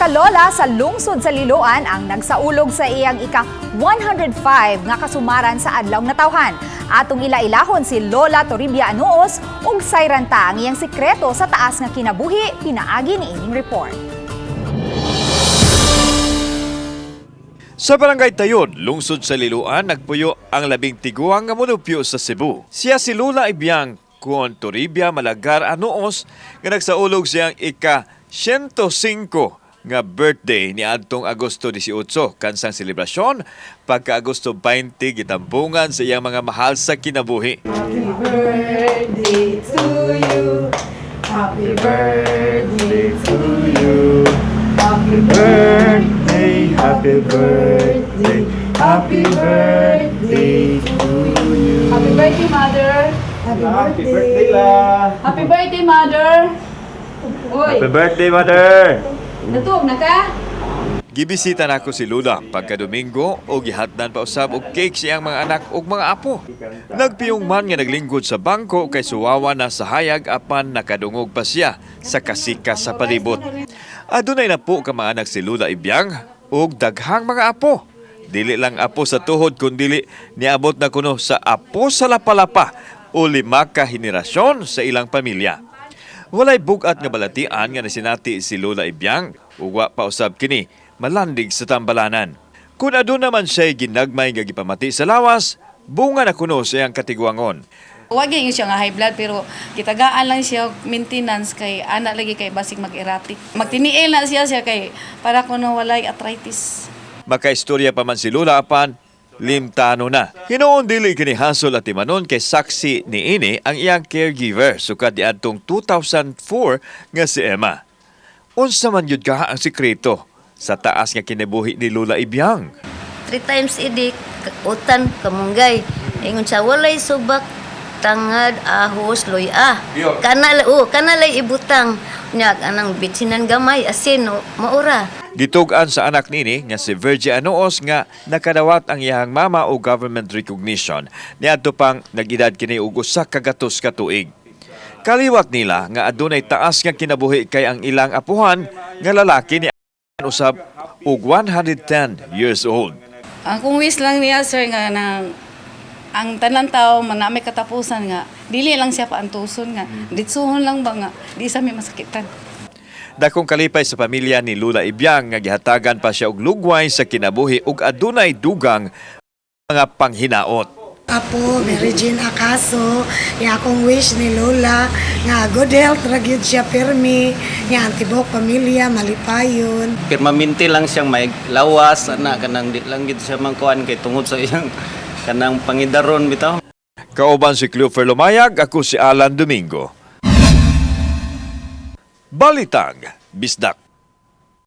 Usa ka lola sa lungsod sa Liloan ang nagsaulog sa iyang ika-105 nga kasumaran sa Adlaw Natawhan. Atong ila-ilahon si Lola Toribia Anuos ug sayran ta ang iyang sikreto sa taas nga kinabuhi, pinaagi ni ining report. Sa Barangay Tayod, lungsod sa Liloan, nagpuyo ang 12 nga mulupyo sa Cebu. Siya si Lola Ibiang kuon Toribia Malagar Anuos nga nagsaulog siyang ika-105 nga birthday ni adtong Agosto 18, kansang selebrasyon pagka Agosto 20 gitambungan sa iyang mga mahal sa kinabuhi. Happy birthday to you. Happy birthday to you. Happy Birthday, happy birthday, happy birthday to you. Happy birthday, Mother! Happy Happy birthday. birthday, La! Happy birthday, Mother! Uy, Happy birthday, Mother! natuog na ka? Gibisita nako si Lula pagka Domingo o gihatdan pa usab og cake siyang mga anak ug mga apo. Nagpiyong man nga naglingkod sa bangko kay suwawa na sa hayag, apan nakadungog pa siya sa kasika sa palibot. Adunay na po ka mga anak si Lula Ibyang ug daghang mga apo. Dili lang apo sa tuhod kundili niabot na kuno sa apo sa lapalapa o 5 ka henerasyon sa ilang pamilya. Walay bugat nga balatian nga nasinati si Lola Ibyang ug wa pa usab kini malandig sa tambalanan. Kung aduna man siya'y ginagmay nga gipamati sa lawas, bunga na kuno sa iyang katiguangon. Wag gyud siya nga high blood, pero gitagaan lang siya og maintenance kay ana lagi kay basig mag-erratic. Magtiniil na siya siya kay para kuno walay arthritis. Makaistorya pa man si Lola apan limtano na. Hinuon dili kini hasol at timanon kay saksi niini ang iyang caregiver sukad niadtong 2004 nga si Emma. Unsa man gyud ka ang sikreto sa taas nga kinabuhi ni Lola Ibyang? Three times a day, utan, kamunggay. Ingon sa walay subak, tangad, ahos, luya. Kana, oh, kana lay ibutang. Nya, anang bitsinan gamay, asin, o, maura. Gitug-an sa anak nini nga si Virgie Anuos nga nakadawat ang iyang mama o government recognition niadto pang nag-edad kini og 100 ka tuig. Kaliwat nila nga adunay taas nga kinabuhi kay ang ilang apuhan nga lalaki ni usab og 110 years old. Ang kung wish lang niya, sir, nga nang ang tanan tao man na may katapusan nga dili lang siya paantuson nga ditsuhon lang ba nga di sa may masakitan. Dakong kalipay sa pamilya ni Lula Ibyang nga gihatagan pa siya og lugway sa kinabuhi ug adunay dugang mga panghinaot. Apo, Mary Jane Acaso, ya akong wish ni Lola nga good health ra gyud siya pirmi, nga ang tibuok pamilya malipayon. Permanente lang siyang may lawas ana, kanang di lang gid siya mangkuan kay tungod sa iyang kanang pangidaron bitaw. Kauban si Cleofer Lumayag, ako si Alan Domingo. Balitang Bisdak.